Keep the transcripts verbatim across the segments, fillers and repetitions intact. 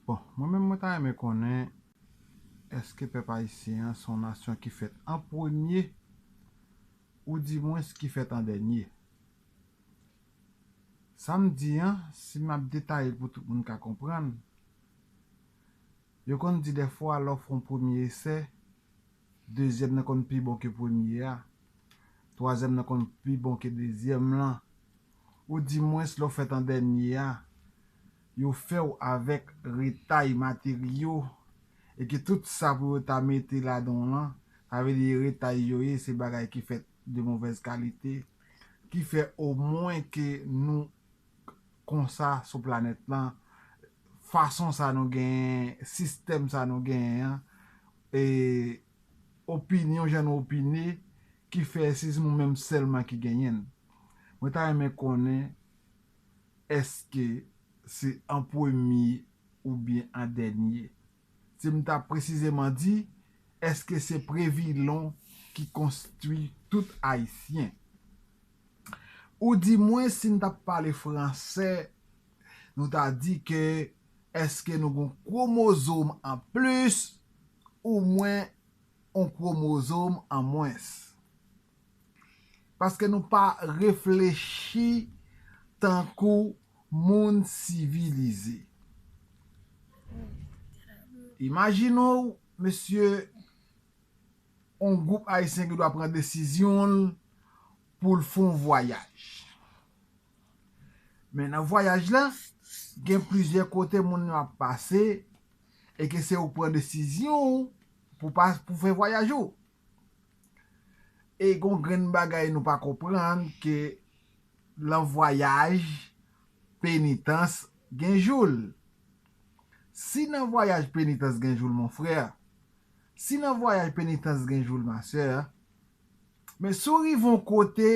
Bon, mwen menm mwen ta renmen konnen, èske pèp ayisyen an se yon nasyon ki fèt an premye, oudimwens ki fèt an dènye? Sa m di an, si m ap detaye l pou tout moun ka konprann, yo konn di dèfwa lè w fè yon premye esè, dezyèm nan konn pi bon ke premye a, twazyèm nan konn pi bon ke dezyèm lan, oudimwens lè w fèt an dènye a, yo fè w avèk retay materyo, e ke tout sa pou yo ta mete ladan w lan, sa vle di retay yo ye, se bagay ki fèt de movèz kalite, ki fè omwen ke nou konsa sou planèt lan, fason sa nou genyen, sistèm sa nou genyen an, e opinyon, jan nou opine, ki fè se nou menm sèlman ki genyen l. Mwen ta renmen konnen, èske se an premye oubyen an dènye? Si m ta presizeman di, èske se Previlon ki konstwi tout Ayisyen? Oudimwens, si n t ap pale fransè, nou ta di ke èske nou gen yon kwomozòm an plis, omwen yon kwomozòm an mwens? Paske nou pa reflechi tankou moun sivilize. Imajine w, mesye, yon gwoup ayisyen ki dwa pran desizyon l pou l fè yon vwayaj. Men nan vwayaj la, gen plizyè kote moun yo ap pase, e ke se ou k pran desizyon ou pou pa, pou fè vwayaj ou. E gon grenn bagay nou pa konprann, ke nan vwayaj, penitans gen jou l. Si nan vwayaj penitans gen jou l, mon frè, si nan vwayaj penitans gen jou l, ma sè, men si w rive yon kote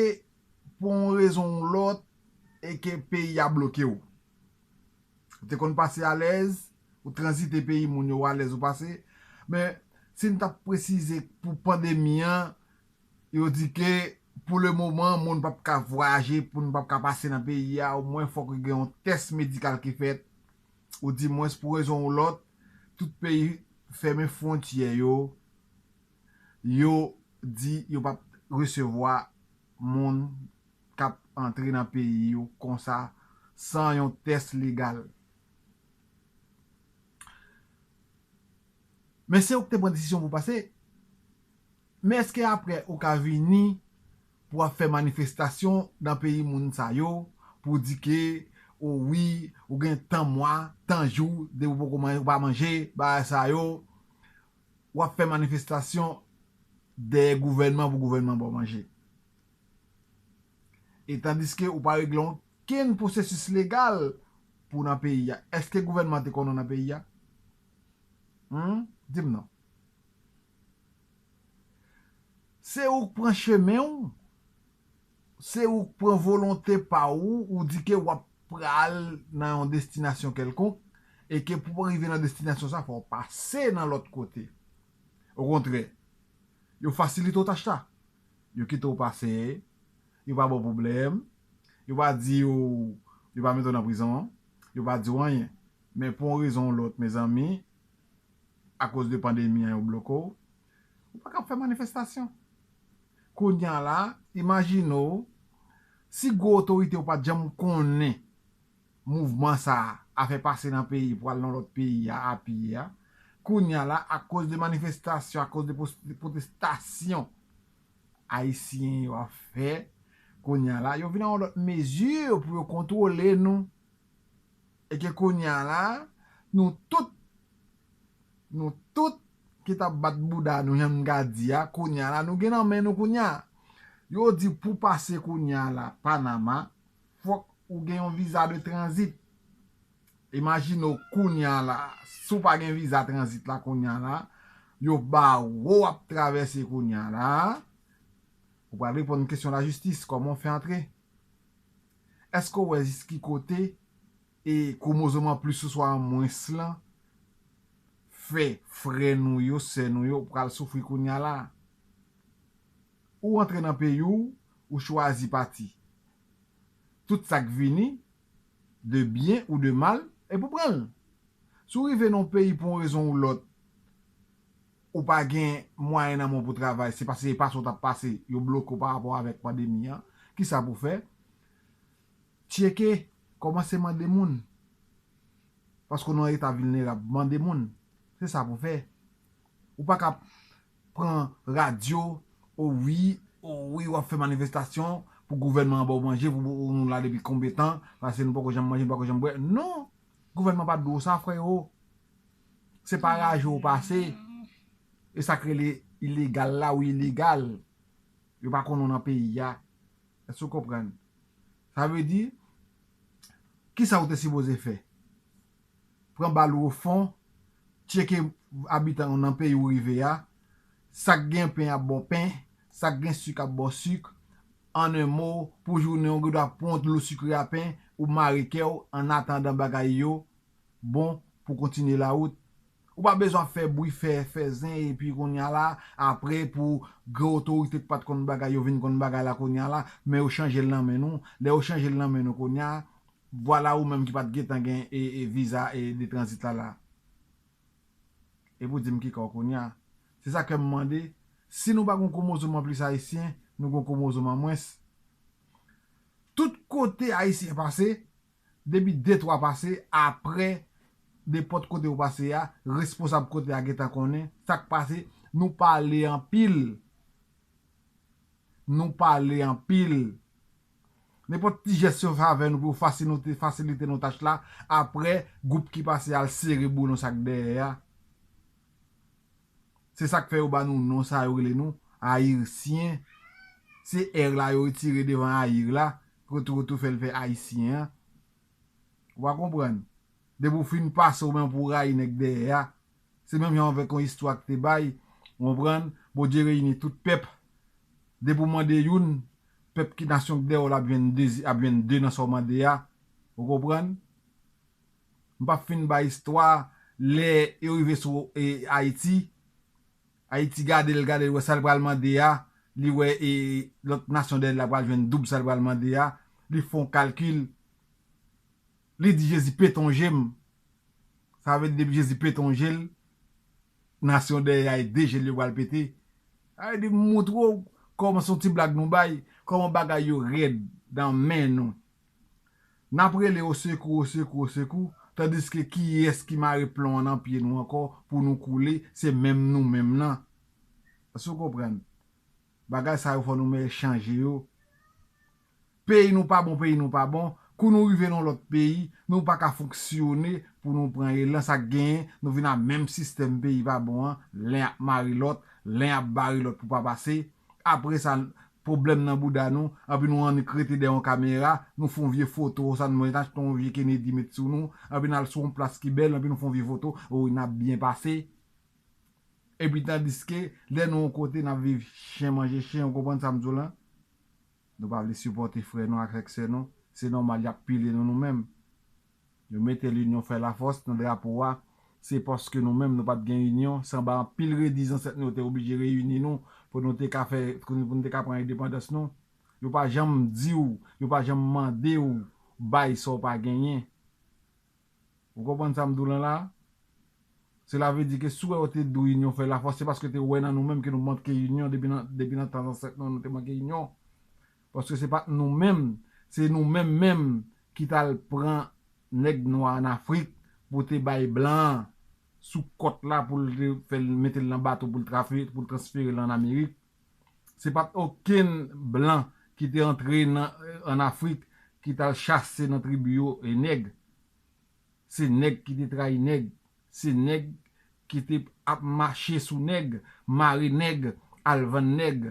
pou yon rezon ou lòt, e ke peyi a bloke w. Ou te konn pase alèz, ou tranzite peyi moun yo alèz ou pase. Men, si n t ap presize pou pandemi an, yo di ke pou le moman, moun p ap ka vwayaje, moun p ap ka pase nan peyi a, omwen fòk gen yon tès medikal ki fèt, oudimwens pou rezon ou lòt, tout peyi fèmen fwontyè yo, yo di yo p ap resevwa moun k ap antre nan peyi yo konsa san yon tès legal. Men se ou k te pran desizyon pou pase. Men èske apre ou ka vini pou w ap fè manifestasyon nan peyi moun sa yo, pou w di ke, o wi, ou gen tan mwa, tan jou, depi ou poko man-, ou pa manje, bagay sa yo, w ap fè manifestasyon dèyè gouvènman pou gouvènman ba w manje? E tandiske ou pa regle okenn pwosesis legal pou w nan peyi a. Èske gouvènman te konnen w nan peyi a? Hmm? Di m non. Se ou k pran chemen w, se ou k pran volonte pa ou, ou di ke w ap pral nan yon destinasyon kèlkonk, e ke pou w rive nan destinasyon sa, fò w pase nan lòt kote. Okontrè, yo fasilite w tach la. Yo kite w pase, yo pa ba w pwoblèm, yo pa di w, yo pa mete w nan prizon, yo pa di w anyen. Men pou yon rezon ou lòt, mezanmi, akoz de pandemi an, yo bloke w, ou pa ka fè manifestasyon. Kounye a la, imajine w, si gwo otorite yo pa t janm konnen mouvman sa a, afè pase nan peyi pou al nan lòt peyi a, a pye a, kounye a la, akoz de manifestasyon, akoz de pwos-, de pwotestasyon ayisyen yo ap fè, kounye a la, yo vin nan yon lòt mezi pou yo kontwole nou. E ke kounye a la, nou tout, nou tout ki t ap bat bouda nou, jan m ka di a, kounye a la, nou gen nan men nou kounye a. Yo di pou pase kounye a la, Panama, fòk ou gen yon viza de tranzit. Imajine w kounye a la, si w pa gen viza tranzit la kounye a la, yo ba w ap travèse kounye a la, ou pral reponn kesyon lajistis, kòman w fè antre? Èske w wè jis ki kote e kwomozòm an plis oswa an mwens lan fè frè nou yo, sè nou yo pral soufri kounye a la? Ou antre nan peyi w, ou chwazi pati. Tout sa k vini, de byen ou de mal, e pou pran l. Si w rive nan yon peyi pou yon rezon ou lòt, ou pa gen mwayen nan men w pou travay, se paske se pase w t ap pase, yo bloke w pa rapò avèk pandemi an, kisa pou w fè? Tcheke, kòmanse mande moun. Paske w nan yon eta vilnerab, mande moun. Se sa pou w fè. Ou pa ka pran radyo, o wi, o wi, w ap fè manifestasyon pou gouvènman an ba w manje, pou nou la depi konbyen tan, paske nou poko janm manje, nou poko janm bwè. Non! Gouvènman pa t di w sa, freo. Se pa raje w pase. E sa k rele ilegal la, ou ilegal. Yo pa konnen w nan peyi a. Èske w konprann? Sa vle di, kisa w te sipoze fè? Pran bal ou o fon, tcheke abitan w nan peyi w rive a. Sa k gen pen ap ba w pen, sa k gen sik ap ba w sik. An en mo, pou jounen w gen dwa pran yon dlo sikre a pen, ou mare kè w, annatandan bagay yo bon pou kontinye lawout. Ou pa bezwen ap fè bri, fè, fè zen, epi kounye a la, apre pou gran otorite k pa t konn bagay yo vin konn bagay la kounye a la, men yo chanje l nan men nou. Lè yo chanje l nan men nou kounye a, vwala ou menm ki pa t gentan gen e, e viza e de tranzit la la. E pou di m ki kò kounye a. Se sa ke m mande. Si nou pa gen yon kwomozòm an plis ayisyen, nou gen yon kwomozòm an mwens. Tout kote ayisyen pase, depi de twa pase, apre nenpòt kote ou pase a, responsab kote a gentan konnen sa k pase. Nou pale anpil. Nou pale anpil. Nenpòt ti jès yo fè avè nou pou fasilite, fasilite nou tach la, apre, gwoup ki pase al sere boulon sa k dèyè a. Se sa k fè yo ba nou non sa yo rele nou, Ayisyen. Se R la yo retire devan ayir la, pou tou, tou fè l fè ayisyen an. Ou pa konprann? Depi w fin pase, ou menm pou w rayi nèg dèyè a. Se menm jan avèk yon istwa ki te bay, ou konprann? Bondye reyini tout pèp. Depi w mande youn, pèp ki nasyon k dèyè w la ap jwenn de, ap jwenn de nan sa w mande a. Ou konprann? M p ap fin bay istwa, lè yo rive sou e, Ayiti, Ayiti gade l, gade l, wè sa l pral mande a, li wè e, lòt nasyon dèyè l la pral jwenn doub sa l pral mande a, li fè yon kalkil, li di Jezi pete yon je m. Sa vle di depi Jezi pete yon je l, nasyon dèyè a e de je l yo pral pete. Sa vle di m moutre w kòman se yon ti blag nou bay, kòman bagay yo rèd nan men nou. N ap rele osekou, osekou, osekou, tandiske kiyès ki mare plon an nan pye nou ankò pou nou koule, se menm nou menm nan. Èske w konprann? Bagay sa yo fò nou mèt chanje yo. Peyi nou pa bon, peyi nou pa bon. Kou nou rive nan lòt peyi, nou pa ka fonksyone pou nou pran elan. Sa k genyen, nou vin a menm sistèm peyi pa bon an. Len ap mare lòt, len ap bare lòt pou pa pase. Apre sa, pwoblèm nan bouda nou, anpi nou annik rete dèyè yon kamera, nou fè yon vye foto, sa nou mwen achte yon vye Kennedy met sou nou, anpi n al sou yon plas ki bèl, anpi nou fè yon vye foto, o, n ap byen pase. Epi tandiske, lè nou yon kote, n ap viv chen manje chen, ou konprann sa m di w lan? Nou pa vle sipòte frè nou ak sè nou, se nòmal y ap pile nou nou menm. Yo mete linyon fè lafòs nan drapo a, se paske nou menm nou pa t gen inyon, se anba anpil redi zansèt nou yo te oblije reyini nou pou nou te ka fè, pou nou, pou nou te ka pran endepandans nou. Yo pa janm di w, yo pa janm mande w bay sa w pa genyen. Ou konprann sa m di w lan la? Sela vle di ke si w wè yo te di w inyon fè lafòs, se paske te wè nan nou menm ke nou manke inyon depi nan, depi nan tan zansèt nou, nou te manke inyon. Paske se pa t nou menm, se nou menm menm ki t al pran nèg nwa ann Afrik pou te bay blan an sou kòt la pou l te fè l mete l nan bato pou l trafe, pou l transfere l ann Amerik. Se pa t okenn blan ki te antre nan, ann Afrik ki t al chase nan tribi yo e nèg. Se nèg ki te trayi nèg. Se nèg ki te ap mache sou nèg, mare nèg, al vann nèg.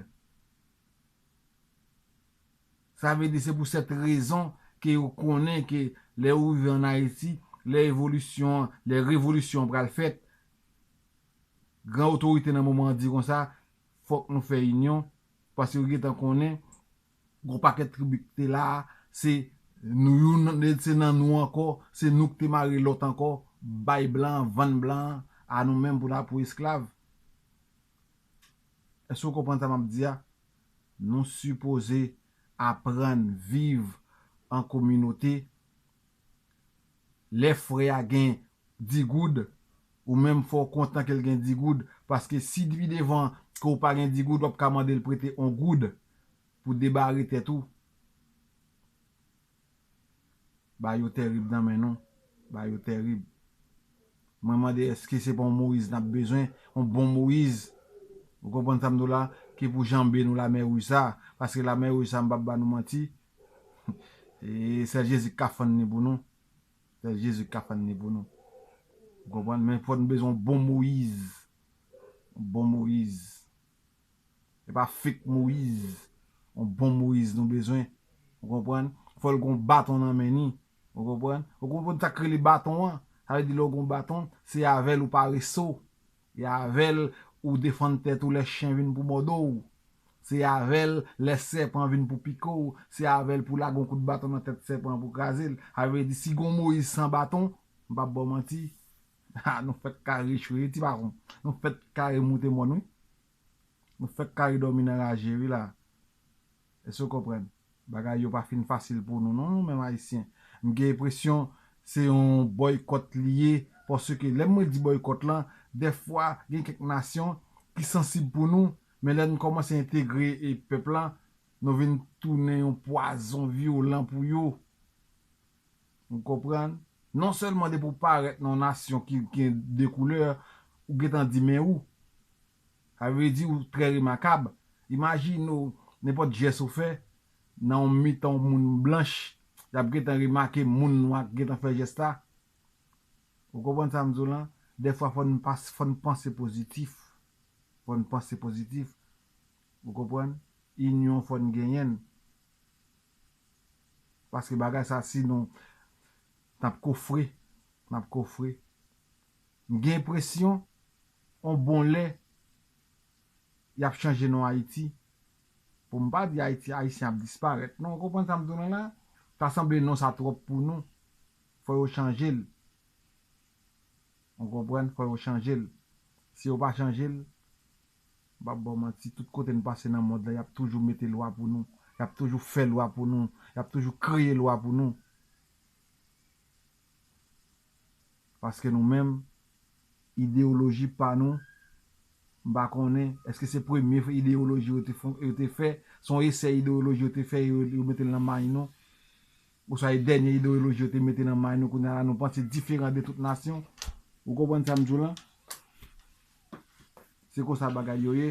Sa vle di se pou sèt rezon ke yo konnen ke lè ou rive ann Ayiti, lè evolisyon an, lè revolisyon an pral fèt, gran otorite nan moman an di konsa, fòk nou fè inyon, paske yo gentan konnen, gon pakèt tribi ki te la a, se nou youn, se nan nou ankò, se nou ki te mare lòt ankò, bay blan an, vann blan an, a nou menm pou n ap pou esklav. Èske w konprann sa m ap di a? Nou sipoze aprann viv an kominote. Lè frè a gen di goud, ou menm fò w kontan ke l gen di goud, paske si pi devan ke w pa gen di goud, w ap ka mande l prete yon goud pou debare tèt ou. Bagay yo tèrib nan men nou. Bagay yo tèrib. Mwen mande, èske se pa yon Moyiz n ap bezwen? Yon bon Moyiz. Ou konprann sa m di w la? Ki pou janbe nou Lamè Wouj sa. Paske Lamè Wouj sa, m p ap ba nou manti. E sèl Jezi k ka fann li pou nou. Sèl Jezi k ka fann li pou nou. Ou konprann? Men fò n bezwen yon bon Moyiz. Yon bon Moyiz. E pa fake Moyiz. Yon bon Moyiz nou bezwen. Ou konprann? Fò l gon baton nan men ni. Ou konprann? Ou konprann sa k rele baton an? Sa vle di lè w gon baton, se avè l ou parese w. E avè l ou defann tèt ou lè chen vin pou mòde w. Se avè l lè sèpan vin pou pike w. Se avè l pou lage yon kout baton nan tèt sèpan an pou kraze l. Sa vle di si gon Moyiz san baton, m p ap ba w manti. Ha, nou fèk kare chwe, ti patwon. Nou fèk kare moute mòn, wi. Nou fèk kare dòmi nan raje, wi la. Èske w konprann? Bagay yo pa fin fasil pou nou, non, nou menm Ayisyen. M gen enpresyon se yon bòykòt li ye, paske lè mwen di bòykòt lan, dèfwa, gen kèk nasyon ki sansib pou nou, men lè n kòmanse entegre e pèp lan, nou vin tounen yon pwazon vyolan pou yo. Ou konprann? Non sèlman depi w parèt nan yon nasyon ki gen de koulè, ou gentan di men ou. Sa vle di ou trè remakab. Imajine w, nenpòt jès ou fè, nan yon mitan yon moun blanch, y ap gentan remake moun nwa k gentan fè jès la. Ou konprann sa m di w lan? Dèfwa fò n pas, fò n panse pozitif. Fò n panse pozitif. Ou konprann? Inyon fò n genyen l. Paske bagay sa, sinon, n ap kofre. N ap kofre. M gen enpresyon, yon bon lè, y ap chanje non Ayiti. Pou m pa di Ayiti, Ayisyen ap disparèt. Non, w konprann sa m di w lan la? Ta sanble non sa twòp pou nou. Fò yo chanje l. Ou konprann? Fò yo chanje l. Si yo pa chanje l, m p ap ba w manti, tout kote n pase nan mond lan, y ap toujou mete lwa pou nou. Y ap toujou fè lwa pou nou. Y ap toujou kreye lwa pou nou. Paske nou menm, ideyoloji pa nou, m pa konnen, èske se premye ideyoloji yo te fon-, yo te fè, se yon esè ideyoloji yo te fè, yo, yo mete l nan may nou, oswa e dènye ideyoloji yo te mete nan may nou, kounye a la nou panse diferan de tout nasyon. Ou konprann sa m di w lan? Se konsa bagay yo ye.